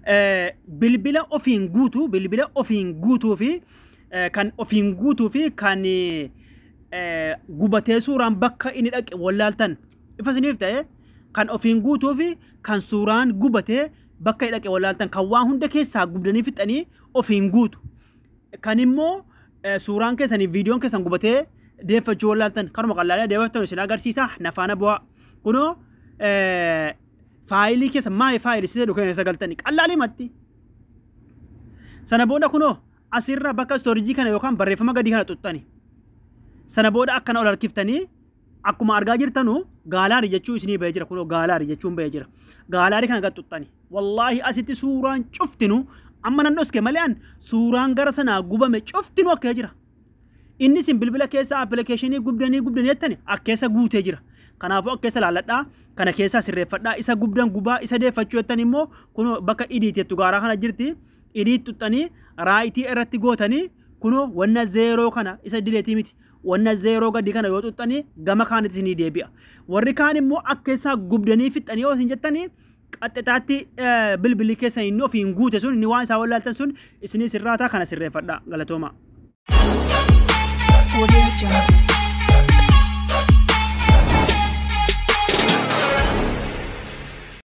Bilbila ofiin guutuu, bilbila ofiin guutuu fi kan ofiin guutuu fi kan gubatee suuraan bakka inni dhaqe wallaaltan ifa isiniif ta'e, kan ofiin guutuu fi kan suuraan gubatee bakka inni dhaqe wallaaltan, kan waan hunda keessaa gubdanii fixanii ofiin guutu. Kan immoo suuraan keessanii viidiyoon keessan gubatee deeffachuu wallaaltan kanuma qal'aalee deeffatan isin agarsiisa, na faana bu'aa. Kunoo faayilii keessa my file isa jedhu keessa galtanii qal'aalee matti. Sana booda kunoo asirra bakka storage kana yookaan barreeffama gadii kana xuxxani. Sana booda akkana ol harkiftanii akkuma argaa jirtanu gallery jechuu isinii bahee jira. Kunoo gallery jechuun bahee jira. Gallery kana gad xuxxani. Wallaahi asitti suuraan cuftinu amma nan dhoske malee an suuraan gara sanaa gubame cuftinu akka jira. Inni isin bilbila keessa application gubdanii gubdanii jettani akkeessa guutee jira. Kanaafuu akkeessa laalladhaa, kana keessaa sirreeffadhaa, isa gubdan gubaa, isa deeffachuu jettan immoo kunoo bakka edit jettu gaaraa kana jirti. Edit xuxxanii right irratti gootanii kunoo wanna zero kana isa delete miti. Wanna zero gadi kana yoo xuxxanii gama kaanitti isinii deebi'a. Warri kaan immoo akkeessaa gubdanii fixxanii yoo isin jettanii qaxxixaatti bilbilli keessan inni ofiin guute sun inni waan isaa wallaaltan sun isinii sirraataa kana sirreeffadhaa, galatooma.